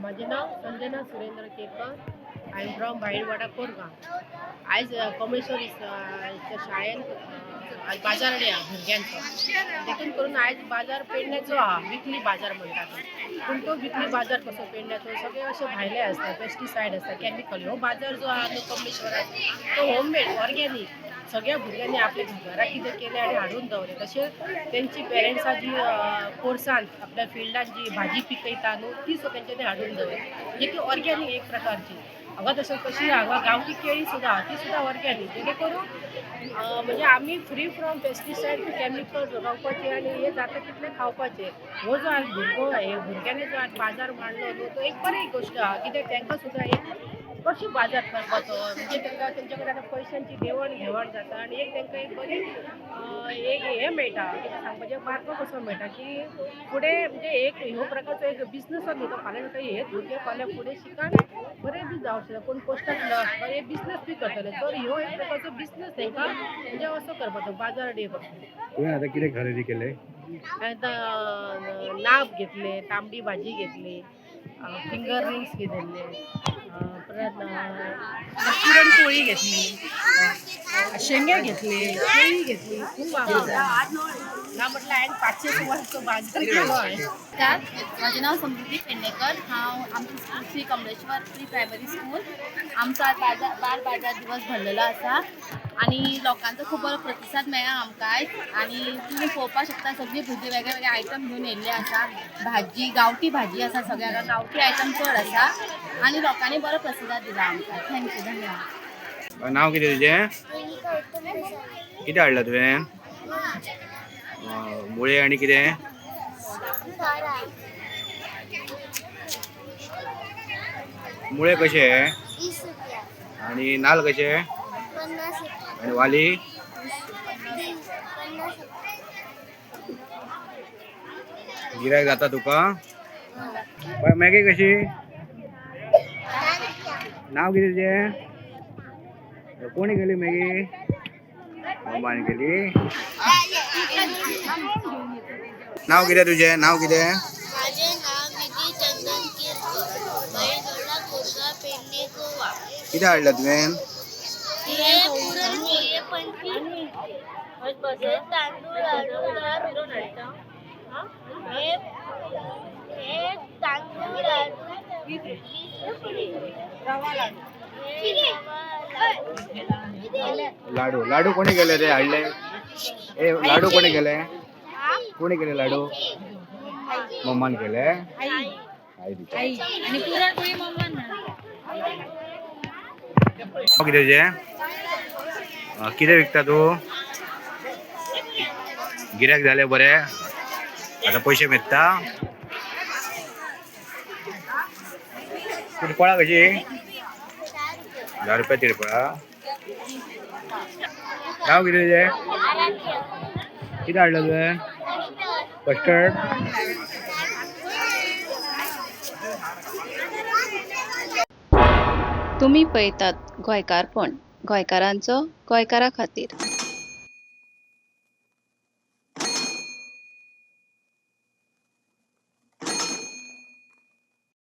माझे नाव Sanjana Surendra Kerkar. I am from Bhairwada Korgaon. आयज कमलेश्वर शाळेन आयज बाजार डे आहा भुरग्यांचो. देखून करून आयज बाजार पेडण्याचो आहा, विकली बाजार म्हणटा तो. पूण तो विकली बाजार कसो पेडण्याचो सगळे अशे भायले आसता, पेस्टिसायड आसता, कॅमिकल. हो बाजार जो आहा न्हू कमलेश्वराक, तो होममेड ऑर्गेनीक. सगळ्या भुरग्यांनी आपल्या घरा कितें केलें आनी हाडून दवरलें. तशें तेंची पेरंट्सां जी पोरसान आपल्या फिल्डान जी भाजी पिकयता न्हू, ती सुद्दां तेंच्यांनी हाडून दवरली, म्हणजे ती ऑर्गेनीक एक प्रकारची. हांगा तशें कशी हांगा गांवठी केळी सुद्दां आहा, ती सुद्दां ऑर्गेनीक. जेणे करून म्हणजे आमी फ्री फ्रॉम पेस्टिसायड कॅमिकल रावपाचें आनी हें जाता तितलें खावपाचें. हो जो आज भुरगो हे भुरग्यांनी जो आज बाजार मांडलो न्हू, तो एक बरी गोश्ट आहा. कित्याक तांकां सुद्दां एक कशी बाजार करपाचो, म्हणजे तांकां तेंच्या कडेन आतां पयशांची देवण घेवण जाता आनी एक तांकां एक बरी एक हें मेळटा, कितें सांगपाचें, मार्ग कसो मेळटा की फुडें म्हणजे एक ह्यो प्रकारचो एक बिजनसच न्हू तो. फाल्यां ताका हे भुरगे फाल्यां फुडें शिकान बरें बी जावं शकता, कोण पोस्टाक बरे बिजनस बी करतले. तर ह्यो एक प्रकारचो बिजनस तांकां म्हणजे असो करपाचो बाजार डे कसो. तुवें आतां कितें खरेदी केलें? आतां नाब घेतले, तांबडी भाजी घेतली, फिंगर रिंग्स घेतले, परत पुरणपोळी घेतली, शेंगे घेतले, केळी घेतली. खूप आहा ना म्हटलं हांवें 500 सुमारचो बाजार केलो हांवें. नमस्कार, म्हजें नांव समृद्धी पेडणेकर. हांव आमची school Shri Kamleshwar pre primary school. आमचो आज बाजार बाल बाजार दिवस भरलेलो आसा आनी लोकांचो खूब बरो प्रतिसाद मेळ्ळा आमकां आयज. आनी तुमी पळोवपाक शकता, सगळीं भुरगीं वेगळे वेगळे आयटम घेवन येयल्ले आसा. भाजी, गांवठी भाजी आसा, सगळ्या गांवठी आयटम चड आसा आनी लोकांनी बरो प्रतिसाद दिला आमकां. Thank you, धन्यवाद. नांव कितें तुजें? कितें हाडलां तुवें? मुळे आनी कितें? मुळे कशे? 20 रुपया. आनी नाल्ल कशे? 50 रुपया. आनी वाली? 50 रुपया. गिरायक जाता तुका? बाय, मॅगी कशी? 10 रुपया. नाव कितें तुजें? कोणी केली मॅगी? मम्मान केली. नाव कितें तुजें? नाव कितें? माझे नाव विधी चंदन केरकर, बैलगोडा, कोरगांव, पेडणे, गोवा. कितें हाडलां तुवें? हे पुरणपोळी 25, हे तांदूळ लाडू 10 रुपये, हे हे तांदूळ लाडू 20 रुपये, रवा लाडू. हे रवा लाडू. लाडू, लाडू कोणी केले रे हाडले? ए, लाडू कोणी केले? कोणी केले लाडू? मम्मान केले. आई तुझ्या. आनी पुरणपोळी मम्मान. नाव कितें तुजें? कितें विकता तूं? गिरायक जालें बरें? आतां पयशे मेळटा? तिरपळा कशी? 10 रुपया तिरपळा. नाव कितें तुजें? कितें हाडलं तुवें? कस्टर्ड. तुमी पळयतात गोंयकारपण, गोंयकारांचो गोंयकारा खातीर.